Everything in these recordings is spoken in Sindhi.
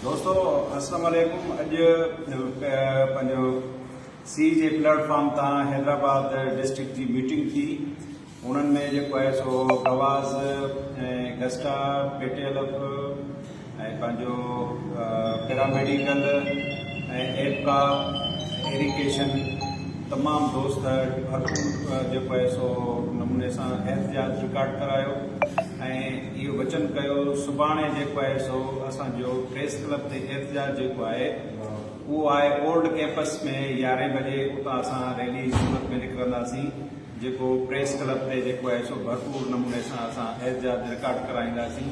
دوستو السلام عليڪم اڄ پنهنجو سي جي پليٽ فارم تان حيدرآباد ڊسٽرڪٽ جي ميٽنگ ٿي انهن ۾ جيڪو آهي سو گواز ۽ گسٽا پي ٽي ايل ايف ۽ پنهنجو پيراميڊيڪل ۽ ايپڪا ايريگيشن تمام دوست ڀرپور جيڪو آهي سو نموني سان احتجاج رڪارڊ ڪرايو ۽ اهو وچن ڪيو سڀاڻي جيڪو آهي سو اسان جو پريس ڪلب تي احتجاج جيڪو آهي اهو آهي اولڊ ڪيمپس ۾ يارهين بجي اتان اسان ريلي صورت ۾ نڪرنداسين جيڪو پريس ڪلب تي جيڪو آهي سو ڀرپور نموني سان اسان احتجاج رڪارڊ ڪرائينداسين.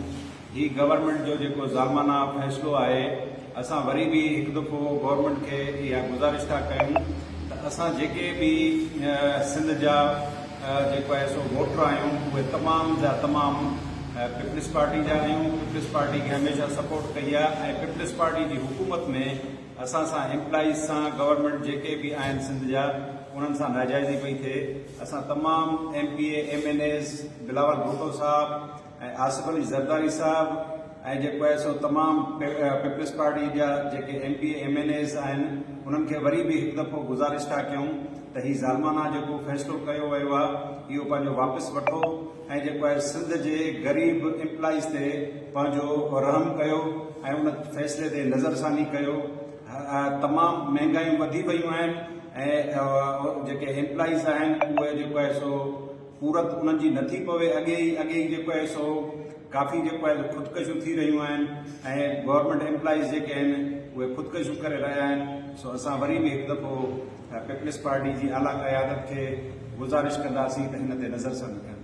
هي گورنمينٽ جو جيڪو ظالمانه فيصلو آهي اسان وري به هڪ دفعو گورنمينٽ کي اها گذارش ٿا ڪيون ته اسان جيڪي به سنڌ جا جيڪو آهي سو ووٽر آهيون اهي تمام جا تمام پيپلز پارٽي جا آهيون پيپلز پارٽي کي هميشه سپورٽ ڪئي آهي ۽ پيپلز پارٽي جي حڪومت ۾ اسان سان ايمپلائيز سان گورنمينٽ جيڪي به آهن سنڌ جا انهن سان ناجائزي پئي ٿئي اسان تمام M P A M N As Bilawal Bhutto صاحب ۽ آصف علي زرداري صاحب ۽ جيڪو آهي سو تمام پيپلز پارٽي جا جيڪي M P A M N As آهن انهن کي وري به هڪ دفعو گذارش ٿا ڪيون ته هي ظالمانه جيڪو فيصلو ڪيو ويو آهي اهو پنهنجو واپس وٺو ۽ جيڪو آهي سنڌ جي غريب امپلائيز تي پنهنجو رحم ڪيو ۽ ان فيصلي تي نظرثاني ڪيو تمام مهنگايون وڌي ويون آهن ۽ جيڪي امپلائيز آهن اهي جيڪو آهي سو پورت انهن جي نٿي پوي اڳي ئي اڳي ئي جيڪو آهي سو ڪافي جيڪو آهي سو خودڪشيون ٿي رهيون آهن ۽ گورنمينٽ ايمپلائيز جيڪي آهن اهي خودڪشيون ڪري رهيا آهن سو اسان وري به هڪ دفعو پيپلز پارٽي جي اعليٰ قيادت کي گذارش ڪنداسين ته هن تي نظرثاني ڪن.